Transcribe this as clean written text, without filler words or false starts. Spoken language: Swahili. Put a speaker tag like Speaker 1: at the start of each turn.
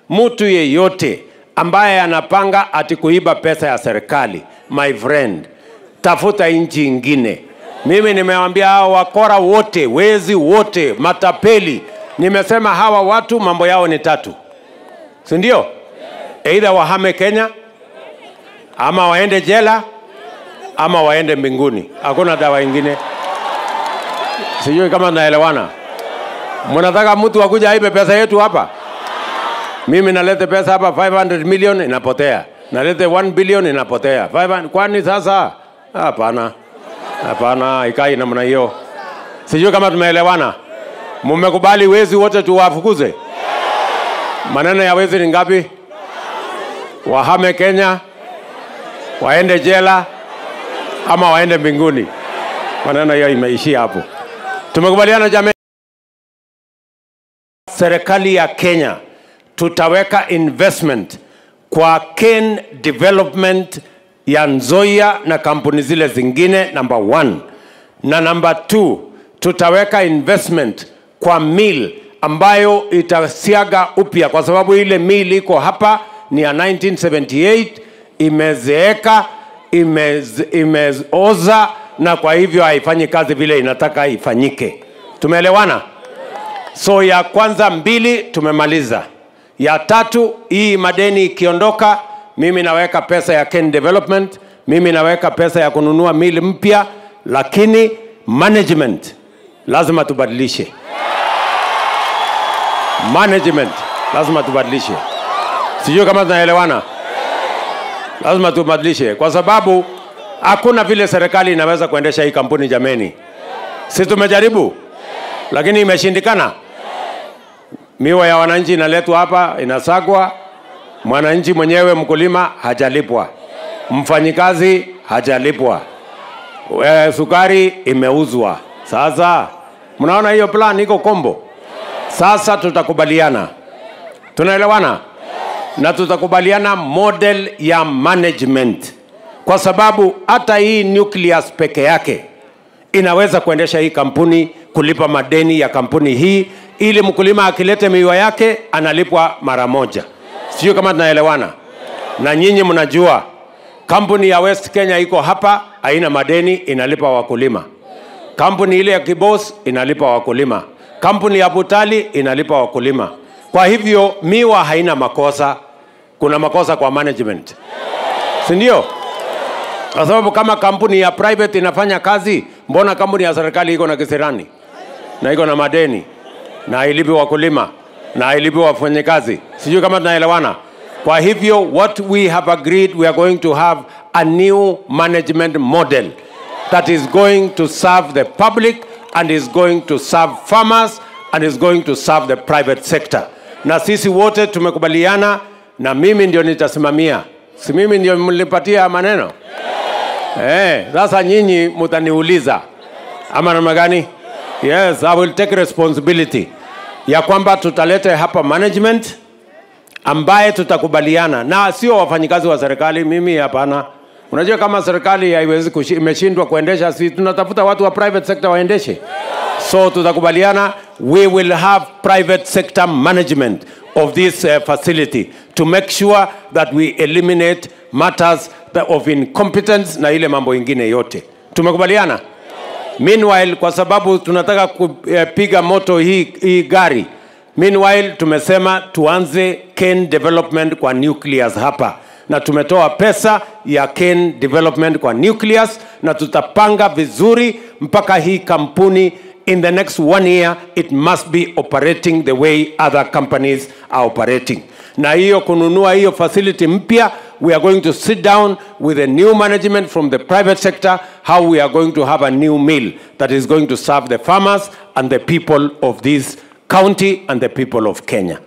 Speaker 1: Mtu yeyote ambaye anapanga ati kuiba pesa ya serikali, my friend, tafuta nchi ingine. Mimi nimewaambia hao wakora wote, wezi wote, matapeli, nimesema hawa watu mambo yao ni tatu. Si ndio? Either wahame Kenya, ama waende jela, ama waende mbinguni. Hakuna dawa ingine. Sijui kama naelewana. Mnataka mtu akuja aibe pesa yetu hapa? Mimi nalete pesa hapa 500 million inapotea. Nalete 1 billion inapotea. 500, kwani sasa? Hapana. Hapana, ikai namna hiyo. Sijui kama tumeelewana. Mmekubali wezi wote tuwafukuze? Maneno ya wezi ni ngapi? Wahame Kenya, waende jela, ama waende mbinguni. Maneno hiyo imeishia hapo. Tumekubaliana jamii. Serikali ya Kenya tutaweka investment kwa cane development ya Nzoia na kampuni zile zingine, number 1. Na number 2, tutaweka investment kwa mill ambayo itasiaga upya, kwa sababu ile mill iko hapa ni ya 1978, imezeeka, imeoza, na kwa hivyo haifanyi kazi vile inataka ifanyike. Tumeelewana? So ya kwanza mbili tumemaliza. Ya tatu, hii madeni ikiondoka, mimi naweka pesa ya cane development, mimi naweka pesa ya kununua mill mpya, lakini management lazima tubadilishe. Management lazima tubadilishe. Sijui kama tunaelewana. Lazima tubadilishe kwa sababu hakuna vile serikali inaweza kuendesha hii kampuni jameni. Si tumejaribu? Lakini imeshindikana. Miwa ya wananchi inaletwa hapa, inasagwa. Mwananchi mwenyewe mkulima hajalipwa. Mfanyikazi hajalipwa. Sukari imeuzwa. Sasa mnaona hiyo plan iko kombo. Sasa tutakubaliana. Tunaelewana? Na tutakubaliana model ya management. Kwa sababu hata hii nucleus peke yake inaweza kuendesha hii kampuni, kulipa madeni ya kampuni hii, ili mkulima akilete miwa yake analipwa mara moja. Sio kama tunaelewana? Na nyinyi mnajua kampuni ya West Kenya iko hapa, haina madeni, inalipa wakulima. Kampuni ile ya Kibos inalipa wakulima. Kampuni ya Butali inalipa wakulima. Kwa hivyo miwa haina makosa. Kuna makosa kwa management. Si ndio? Kwa sababu kama kampuni ya private inafanya kazi, mbona kampuni ya serikali iko na kisirani? Na iko na madeni, na hailipi wakulima, na hailipi wafanyikazi. Sijui kama tunaelewana. Kwa hivyo what we have agreed, we are going to have a new management model that is going to serve the public and is going to serve farmers and is going to serve the private sector. Na sisi wote tumekubaliana, na mimi ndio nitasimamia. Si mimi ndio mlipatia maneno? Sasa nyinyi mtaniuliza ama namna gani? Yes, I will take responsibility ya kwamba tutalete hapa management ambaye tutakubaliana, na sio wafanyikazi wa serikali. Mimi hapana. Unajua kama serikali haiwezi imeshindwa kuendesha, si tunatafuta watu wa private sector waendeshe. So tutakubaliana, we will have private sector management of this facility to make sure that we eliminate matters of incompetence na ile mambo ingine yote. Tumekubaliana? Meanwhile, kwa sababu tunataka kupiga moto hii gari, meanwhile tumesema tuanze cane development kwa nucleus hapa. Na tumetoa pesa ya cane development kwa nucleus, na tutapanga vizuri mpaka hii kampuni in the next 1 year it must be operating the way other companies are operating. Na hiyo kununua hiyo facility mpya, we are going to sit down with a new management from the private sector, how we are going to have a new mill that is going to serve the farmers and the people of this county and the people of Kenya.